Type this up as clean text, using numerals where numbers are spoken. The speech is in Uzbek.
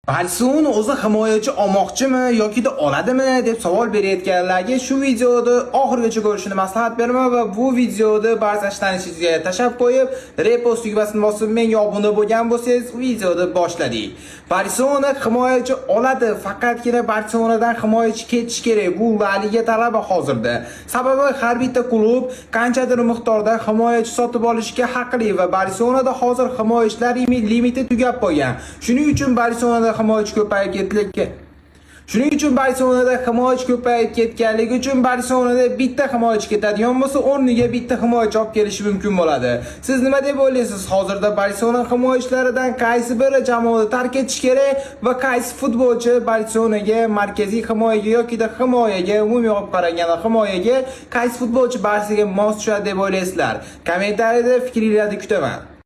Barselona o'zi himoyachi olmoqchimi yokida oladimi deb savol berayotganlarga shu videoni oxirigacha ko'rishini maslahat beraman va bu videoni barcha tanishingizga tashlab qo'yib, repost tugmasini bosib, menga obuna bo'lgan bo'lsangiz, videoni boshladik. Barselona himoyachi oladi, faqatgina Barselonadan himoyachi ketish kerak. Bu La Liga talabi hozirda. Sababi har bitta klub qanchadir miqdorda himoyachi sotib olishga haqli va Barselonada hozir himoyachilar limiti tugab qolgan. Shuning uchun Barselonada himoyachi ko'payib ketganligi uchun Barselonada bitta himoyachi ketadigan bo'lsa, o'rniga bitta himoyachi olib kelishi mumkin bo'ladi. Siz nima deb o'ylaysiz? Hozirda Barselona himoyachilaridan qaysi biri jamoani tark etish kerak va qaysi futbolchi Barselonaga markaziy himoyaga yokida himoyaga, umumiy olib qaraganda himoyaga qaysi futbolchi Barsaga mos tushadi deb o'ylaysizlar? Kommentariyada fikringizni kutaman.